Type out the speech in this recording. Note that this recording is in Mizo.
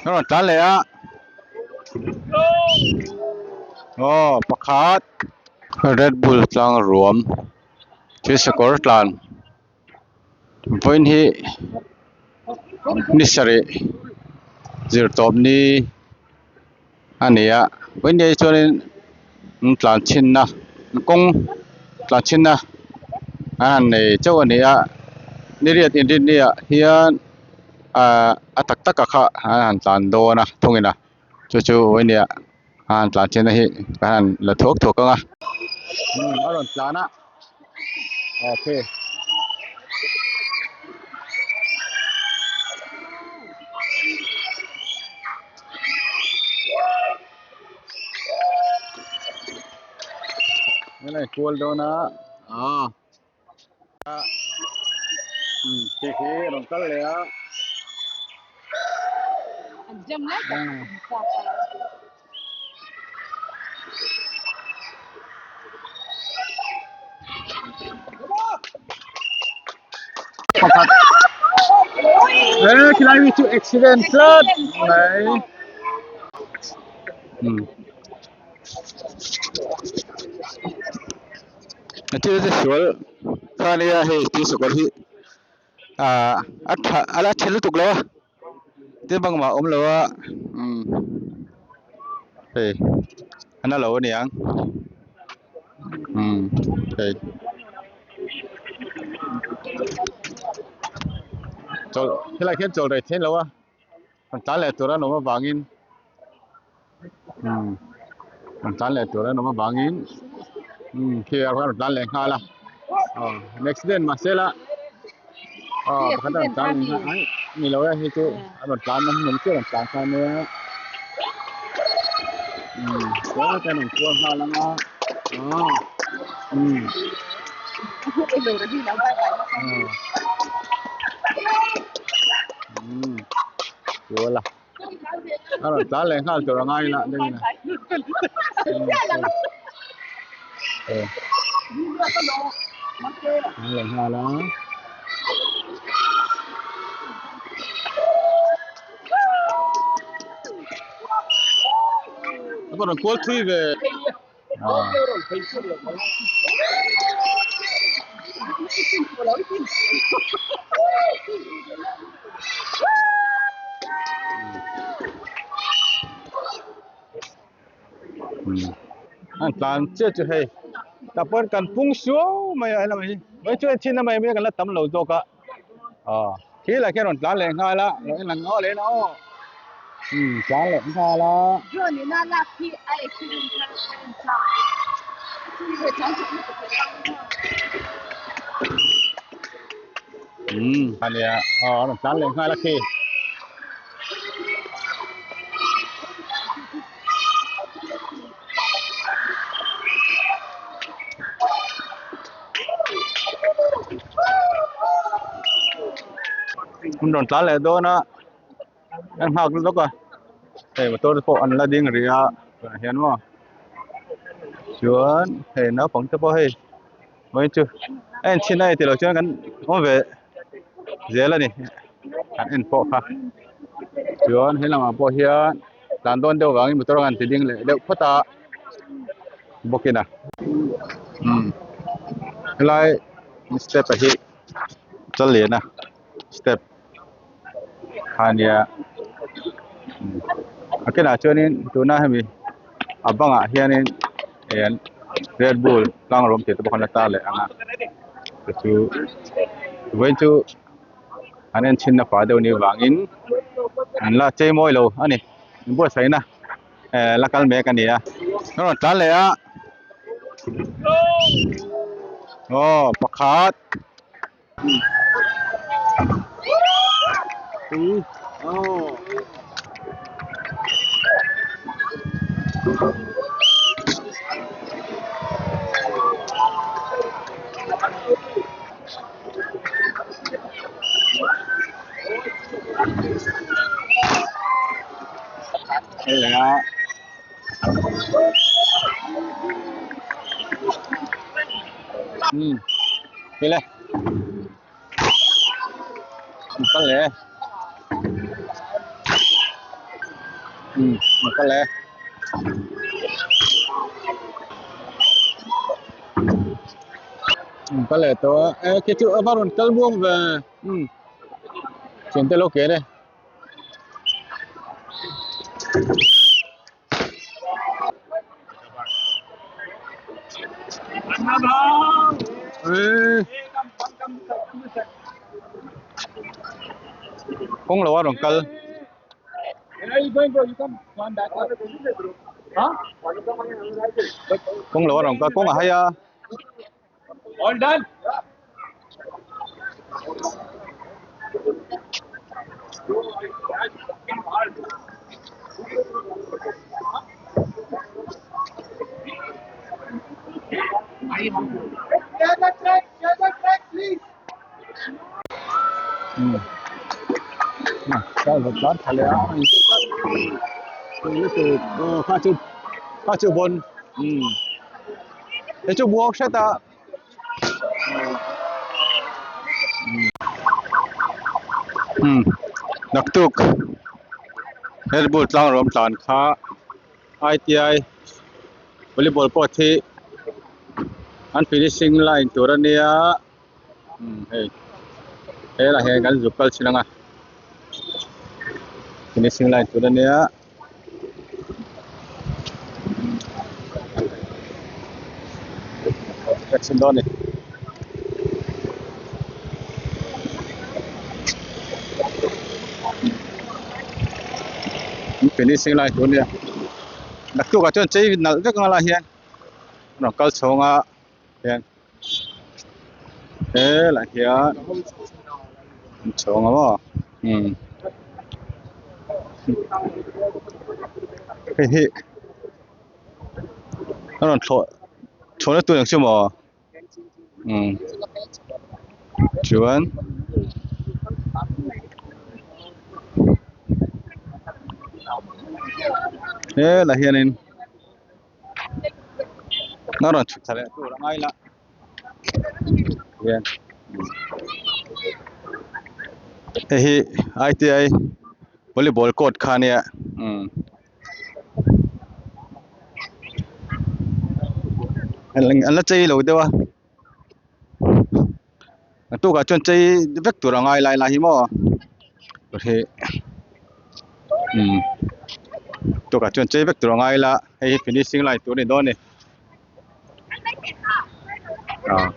A rawn tlan leh a aw pakhat red bull tlang ruam thil sakawr tlan vawiin hi ni sarih zir tawp ni a ni a vawiin ni ah chuanin an tlan chhinna kawng tlan chhinna an han nei chauh a ni a ni riat inrinni ah hian ahh a tak tak ah kha an han tlan dawn a thungin a chu chu vawiin ni ah a han tlan chhinna hi kan han la thuak thuak ang a. A rawn tlan a okay. Helai kual dawn a ah um khi khi rawn kal leh a. An jam lai tak an chak a. Pakhat eh khilai mi chu accident tlat mai um thil te sual kha nia hei thil sakawr hi ah a tha a la tha lutuk lo a. Tin bang mah awm lo a umm hei a na lo a niang umm hei chawlh helaiah hian chawlh rei thei lo a rawn tlan leh tur an awm avangin umm rawn tlan leh tur an awm avangin umm khi ah khan rawn tlan leh nghal a aw an accident mahse la aw pakhat a rawn tlan leh nghal ai ni lo e hei chu a rawn tlan a hnung chiah a rawn tlan kha ania umm chuan an rawn kual nghal ang a aw umm umm kual a. A rawn tlan leh nghal tur a ngai lah deuh in a tlan leh nghal a. A rawn kual thui ve. An tlan chiah chu hei tah pawh kan pung suau mai a helai hi mai chuan thin a mai mai kan la tam lo zawk a aw khi lah khian rawn tlan leh nghal a lo en ang aw leh aw um tlan leh nghal a. Um ania aw a rawn tlan leh nghal a khi. An rawn tlan leh dawn a an nghak lawk a hei motor te pawh an la ding rih a tunah hian maw chuan hei naupang te pawh hei vawiin chu a en chhin a ni tih loh chuan kan awm ve zel a ni an en pawh kha chuan he lamah pawh hian tlan dawn deuh vangin motor an ti ding leh deuh phawt a bawk in a umm helai step a hi chal lian a step kha ania a kinah chuanin tuna hemi a bangah hianin eng red bull tlang rawng tih te pawh an la tar leh ang a te chu vawiin chu an en chhin na pah deuh nih vangin an la chei mawi lo a ni buatsaihna eh la kal mek a ni a a rawn tlan leh a aw pakhat. Đây là ừ đi lên kal leh. Um a kal e. Um kal leh tawh a e khi chu a va rawn kal muang ve um thian te lo ken e. Kawng lo a rawn kal. Kawng lo a rawn kal kawng a hai a. All done. Share the track, share the track, please. Kha chu kha chu bawn hei chu buang hret a naktuk Red Bull tlang rawm tlan kha I_T_I volleyball court hi an finishing line tur a nia. Hei helaiah hian kan zuk kal thin ang a finishing line tur ania ka chhin dawn a ni. Finishing line tur ania naktuk ah chuan chei nalh vek ang a lai hian rawn kal chhawng a. Hian helaiah hian an chhawng a maw umm hei hi a rawn thlawh thlawhna tur ang chu maw umm chuan helaiah hianin. A rawn chhuk thla leh tur a ngai la hian hei hi I_T_I volleyball court kha ania umm an la chei lo deuh a naktukah chuan chei vek tur a ngai lai lai hi maw hei umm tukah chuan chei vek tur a ngai la hei hi finishing line tur a ni dawn a ni ah.